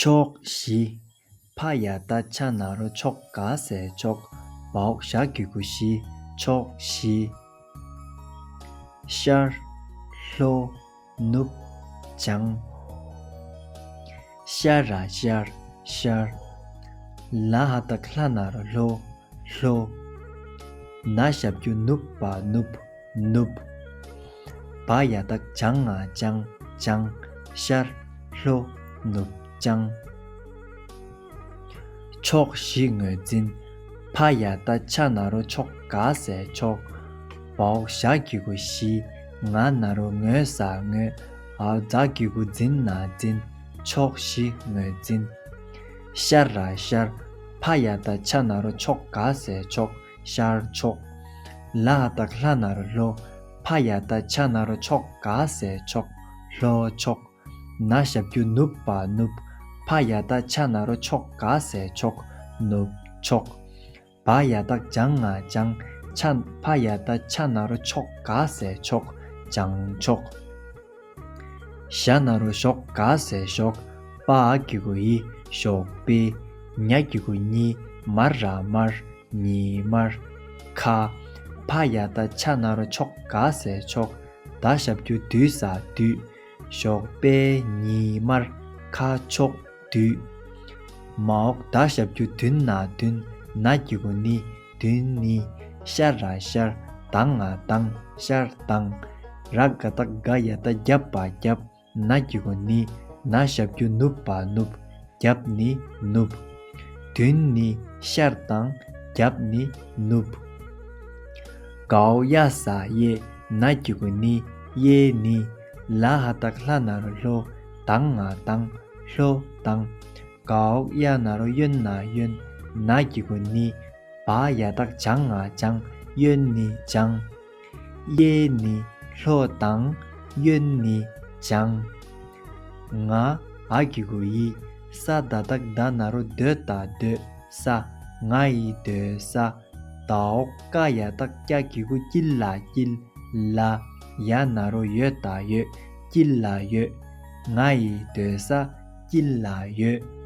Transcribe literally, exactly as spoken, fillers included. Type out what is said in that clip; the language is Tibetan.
ཕྱོགས་བཞི། ཕ་ཡ་བཏགས་ཕྱ་ན་རོ་ཕྱོ་ག་ས་ཕྱོགས། བའོ་ཞ་གི་གུ་བཞི། ཕྱོགས་བཞི། ཤར། ལྷོ། ནུབ། བྱང་། ཤ་ར་ཤར། ཤར། ལ་ཧ་བཏགས་ལྷ་ན་རོ་ལྷོ། ལྷོ། ན་ཞབས་ཀྱུ་ནུ་བ་ནུབ། ནུབ། བ་ཡ་བཏགས་བྱ་ང་བྱང་། བྱང་། ཤར། ལྷོ། ནུབ་བྱང་། ཕྱོགས་བཞི་ངོས་འཛིན། ཕ་ཡ་བཏགས་ཕྱ་ན་རོ་ཕྱོ་ག་ས་ཕྱོགས། བའོ་ཞ་གི་གུ་བཞི། ང་ན་རོ་ངོ་ས་ངོས། འའོ་ཛ་གི་གུ་འཛིན་ན་འཛིན། ཕྱོགས་བཞི་ངོས་འཛིན། ཤར་ར་ཤར། ཕ་ཡ་བཏགས་ཕྱ་ན་རོ་ཕྱོ་ག་ས་ཕྱོགས། ཤར་ཕྱོགས། ལ་ཧ་བཏགས་ལྷ་ན་རོ་ལྷོ། ཕ་ཡ་བཏགས་ཕྱ་ན་རོ་ཕྱོ་ག་ས་ཕྱོགས། ལྷོ་ཕྱོགས། ན་ཞབས་ཀྱུ་ནུ་བ་ནུབ། ཕ་ཡ་བཏགས་ཕྱ་ན་རོ་ཕྱོ་ག་ས་ཕྱོགས། ནུབ་ཕྱོགས། བ་ཡ་བཏགས་བྱ་ང་བྱང་། ཕྱ། ཕ་ཡ་བཏགས་ཕྱ་ན་རོ་ཕྱོ་ག་ས་ཕྱོགས། བྱང་ཕྱོགས། ཞ་ན་རོ་ཞོ་ག་ས་ཞོགས། པ་འ་གི་གུ་འི། ཞོགས་པའི། ཉ་གི་གུ་ཉི། མ་ར་མར། ཉི་མར། ཁ། ཕ་ཡ་བཏགས་ཕྱ་ན་རོ་ཕྱོ་ག་ས་ཕྱོགས། ད་ཞབས་ཀྱུ་དུ་ས་དུས། ཞོགས་པའི་ཉི་མར་ཁ་ཕྱོགས་དུས། མའོ་ད་ཞབས་ཀྱུ་དུ་ན་དུན། ན་གི་གུ་ནི། དུན་ནི། ཤ་ར་ཤར། ད་ང་དང་། ཤར་དང་། ར་ག་བཏགས་རྒ་ཡ་བཏགས་རྒྱབ་པ་རྒྱབ། ན་གི་གུ་ནི། ན་ཞབས་ཀྱུ་ནུ་བ་ནུབ། རྒྱབ་ནི་ནུབ། དུན་ནི་ཤར་དང་། རྒྱབ་ནི་ནུབ། གའོ་ཡ་ས་གཡས། ན་གི་གུ་ནི། གཡས་ནི། ལ་ཧ་བཏགས་ལྷ་ན་རོ་ལྷོ། ད་ང་དང་། ལྷོ་དང་། གའོ་ཡ་ན་རོ་གཡོན་ན་གཡོན། ན་གི་གུ་ནི། བ་ཡ་བཏགས་བྱ་ང་བྱང་། གཡོན་ནི་བྱང་། གཡས་ནི་ལྷོ་དང་། གཡོན་ནི་བྱང་། ང་འ་གི་གུ་འི། ས་ད་བཏགས་སྡ་ན་རོ་སྡོ་ད་སྡོད། ས། ང་འི་སྡོད་ས། དའོ་ཀ་ཡ་བཏགས་ཀྱ་གི་གུ་ཀྱི་ལ་དཀྱིལ། ལ། ཡ་ན་རོ་ཡོ་ད་ཡོད། དཀྱིལ་ལ་ཡོད། ང་འི་སྡོད་ས་དཀྱིལ་ལ་ཡོད།